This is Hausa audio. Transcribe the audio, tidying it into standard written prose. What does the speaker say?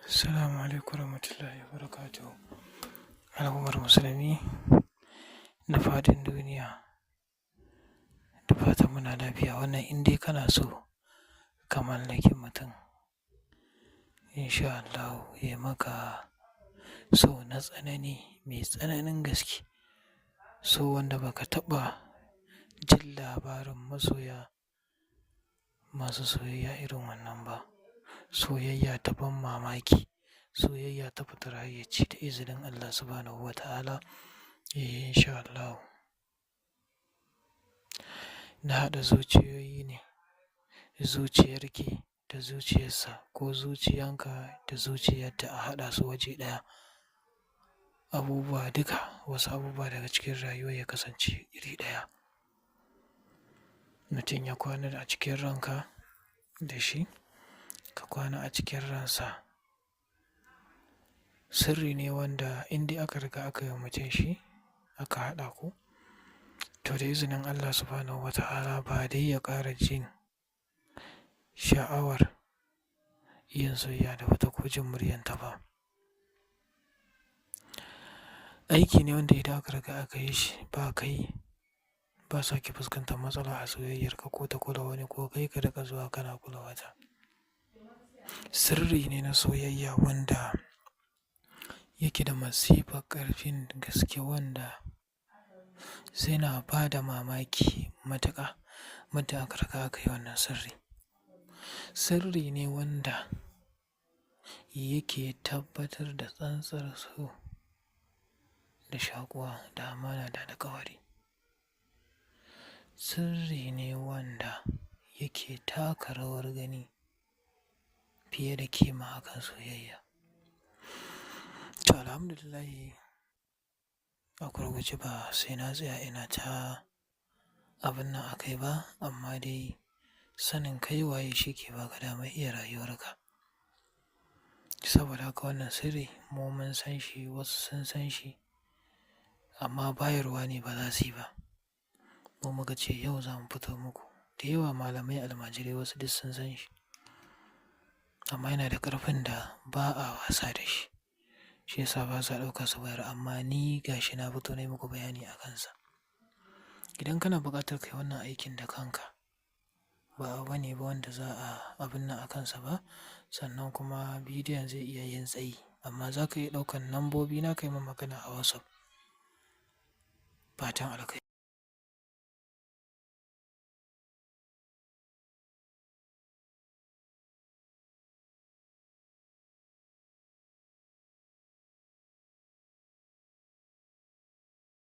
Assalamu alaikum warahmatullahi wabarakatuh. Al'ummar musulmi na faɗin duniya, da fatan muna lafiya. Wannan in dai kana so ka mallaki mutum, insha Allahu ya maka so na tsanani, mai tsananin gaske. So wanda baka taɓa jin labarin masoya masu soyayya irin wannan ba. Soyayya ta ban mamaki, soyayya ta fitar hayyaci da izinin Allah Subhanahu wa ta'ala. Eh, insha Allahu. Na haɗa zuciyoyi ne, zuciyarki da zuciyarsa ko zuciyanka da zuciyarta a haɗa su waje ɗaya. Abubuwa duka, wasu abubuwa daga cikin rayuwa ya kasance iri ɗaya. Mutum ya kwana a cikin ranka da shi, ka kwana a cikin ransa. Sirri ne wanda in dai aka riga aka yi wa mutum shi, aka haɗa ku, to da izinin Allah Subhanahu wa ta'ala ba dai ya ƙara jin sha'awar yin soyayya da wata ko jin muryanta ba. Aiki ne wanda idan aka riga aka yi shi ba kai ba sake fuskantar matsala a soyayyarka ko ta kula wani ko kai ka riƙa zuwa kana kula wata. Sirri ne na soyayya wanda yake da masifar ƙarfin gaske wanda sai na ba da mamaki matuƙa muddin aka riga aka yi wannan sirri. Sirri ne wanda yake tabbatar da tsantsar so da shaƙuwa da amana da alƙawari. Sirri ne wanda yake taka rawar gani fiye da kima akan soyayya. To, alhamdulillah, a gurguje ba sai na tsaya ina ta abun nan a kai ba, amma dai sanin kai waye shi ke baka damar iya rayuwarka. Saboda haka wannan sirri mu mun san shi, wasu sun san shi, amma bayarwa ne ba za su yi ba. Mu muka ce yau za mu fito muku. Da yawa malamai, almajirai wasu duk sun san shi. Amma yana da ƙarfin da ba a wasa da shi. Shi yasa ba sa ɗauka su bayar, amma ni ga shi na fito na yi muku bayani a kansa. Idan kana buƙatar ka yi wannan aikin da kanka, ba abu bane ba wanda za a abun nan a kansa ba. Sannan kuma bidiyon zai iya yin tsayi, amma za ka iya ɗaukan lambobi na ka yi min magana a WhatsApp. Fatan alkai.